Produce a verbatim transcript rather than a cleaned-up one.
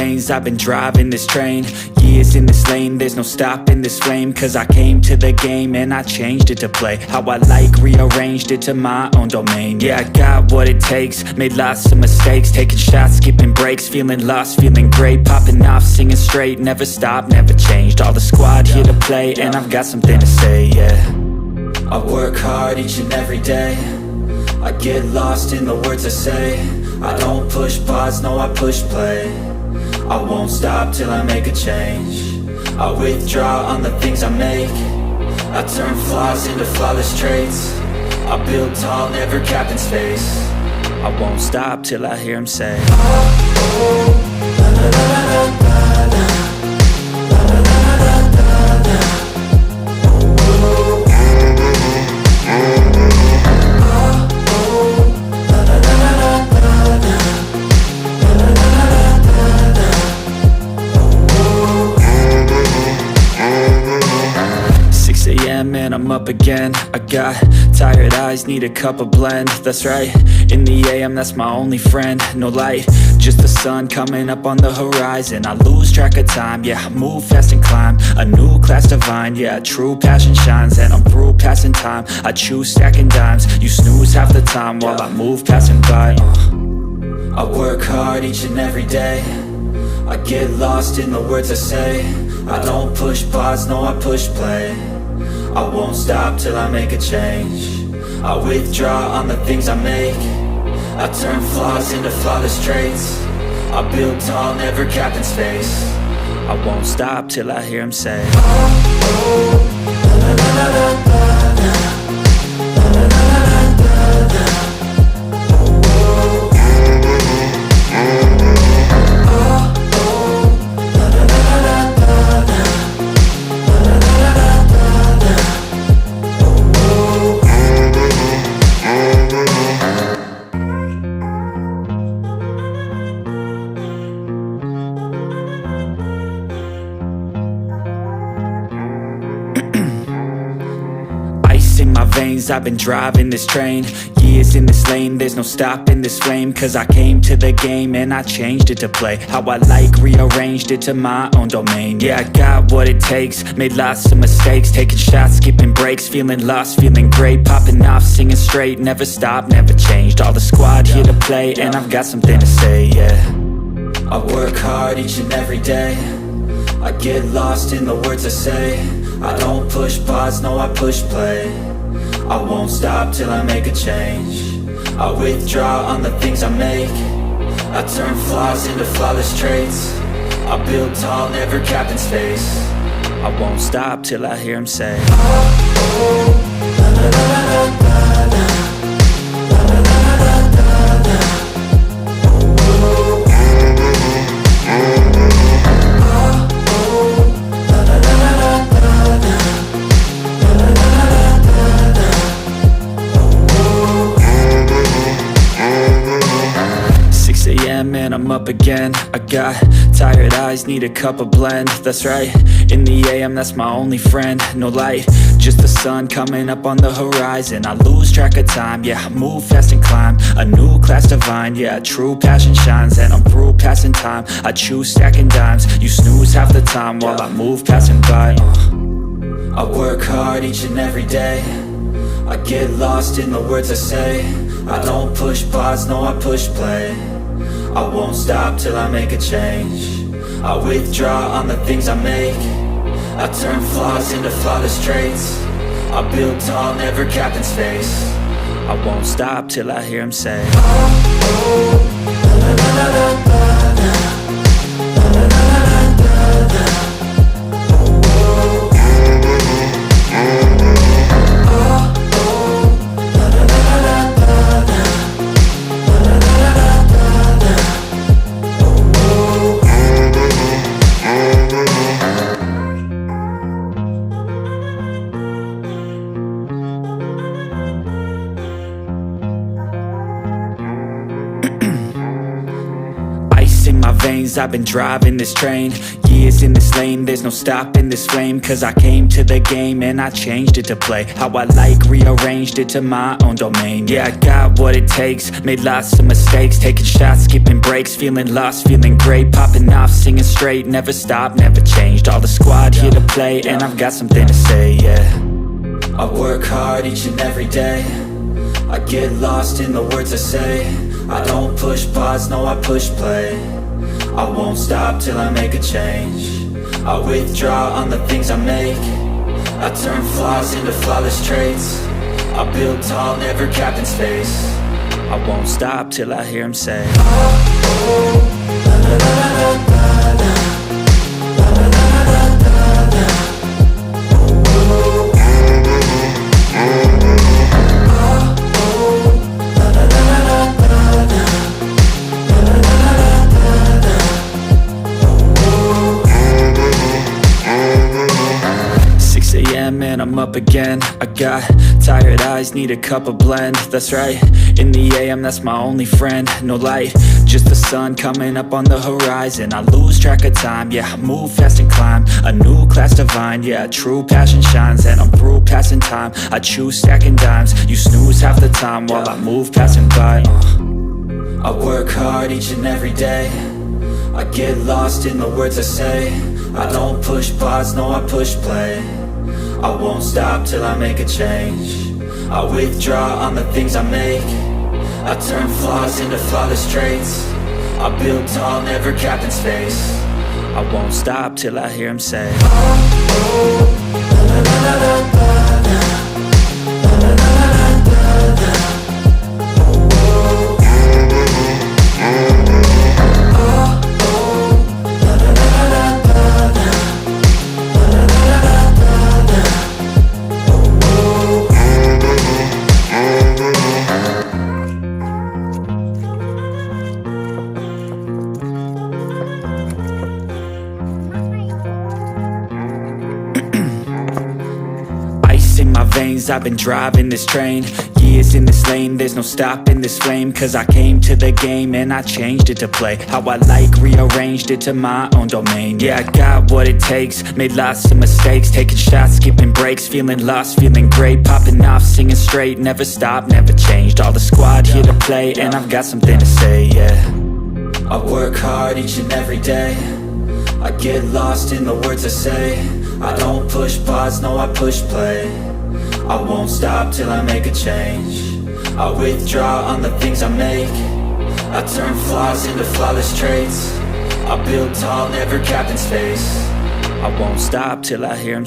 I've been driving this train, years in this lane, there's no stopping this flame. Cause I came to the game and I changed it to play how I like, rearranged it to my own domain. Yeah, I got what it takes, made lots of mistakes, taking shots, skipping breaks, feeling lost, feeling great, popping off, singing straight, never stop, never changed. All the squad here to play, and I've got something to say, yeah. I work hard each and every day. I get lost in the words I say. I don't push pause, no, I push play. I won't stop till I make a change. I withdraw on the things I make. I turn flaws into flawless traits. I build tall, never capping space. I won't stop till I hear him say, six a.m. and I'm up again. I got tired eyes, need a cup of blend. That's right, in the a.m., that's my only friend. No light, just the sun coming up on the horizon. I lose track of time, yeah, I move fast and climb a new class divine. Yeah, true passion shines, and I'm through passing time. I choose stacking dimes, you snooze half the time while I move passing by. Uh. I work hard each and every day. I get lost in the words I say. I don't push pause, no, I push play. I won't stop till I make a change. I withdraw on the things I make. I turn flaws into flawless traits. I build tall, never capping space. I won't stop till I hear him say, ice in my veins, I've been driving this train. Years in this lane, there's no stopping this flame. Cause I came to the game and I changed it to play how I like, rearranged it to my own domain. Yeah, I got what it takes, made lots of mistakes, taking shots, skipping breaks, feeling lost, feeling great, popping off, singing straight, never stop, never changed. All the squad here to play, and I've got something to say, yeah. I work hard each and every day. I get lost in the words I say. I don't push pause, no, I push play. I won't stop till I make a change. I withdraw on the things I make. I turn flaws into flawless traits. I build tall, never capping space. I won't stop till I hear him say, six a.m. and I'm up again. I got tired eyes, need a cup of blend. That's right, in the a.m., that's my only friend. No light, just the sun coming up on the horizon. I lose track of time, yeah, I move fast and climb a new class divine. Yeah, true passion shines, and I'm through passing time. I choose stacking dimes, you snooze half the time while I move passing by. Uh. I work hard each and every day. I get lost in the words I say. I don't push pause, no, I push play. I won't stop till I make a change. I withdraw on the things I make. I turn flaws into flawless traits. I build tall, never capping space. I won't stop till I hear him say, ice in my veins, I've been driving this train. Years in this lane, there's no stopping this flame. Cause I came to the game and I changed it to play how I like, rearranged it to my own domain. Yeah, I got what it takes, made lots of mistakes, taking shots, skipping breaks, feeling lost, feeling great, popping off, singing straight, never stop, never changed. All the squad here to play, and I've got something to say, yeah. I work hard each and every day. I get lost in the words I say. I don't push pause, no, I push play. I won't stop till I make a change. I withdraw on the things I make. I turn flaws into flawless traits. I build tall, never capped in space. I won't stop till I hear him say, six a.m. and I'm up again. I got tired eyes, need a cup of blend. That's right, in the a.m., that's my only friend. No light, just the sun coming up on the horizon. I lose track of time, yeah, I move fast and climb a new class divine. Yeah, true passion shines, and I'm through passing time. I choose stacking dimes, you snooze half the time while I move passing by. Uh. I work hard each and every day. I get lost in the words I say. I don't push pause, no, I push play. I won't stop till I make a change. I withdraw on the things I make. I turn flaws into flawless traits. I build tall, never capped in space. I won't stop till I hear him say, ice in my veins, I've been driving this train. Years in this lane, there's no stopping this flame. Cause I came to the game and I changed it to play how I like, rearranged it to my own domain. Yeah, I got what it takes, made lots of mistakes, taking shots, skipping breaks, feeling lost, feeling great, popping off, singing straight, never stop, never changed. All the squad here to play, and I've got something to say, yeah. I work hard each and every day. I get lost in the words I say. I don't push pause, no, I push play. I won't stop till I make a change. I withdraw on the things I make. I turn flaws into flawless traits. I build tall, never capped in space. I won't stop till I hear him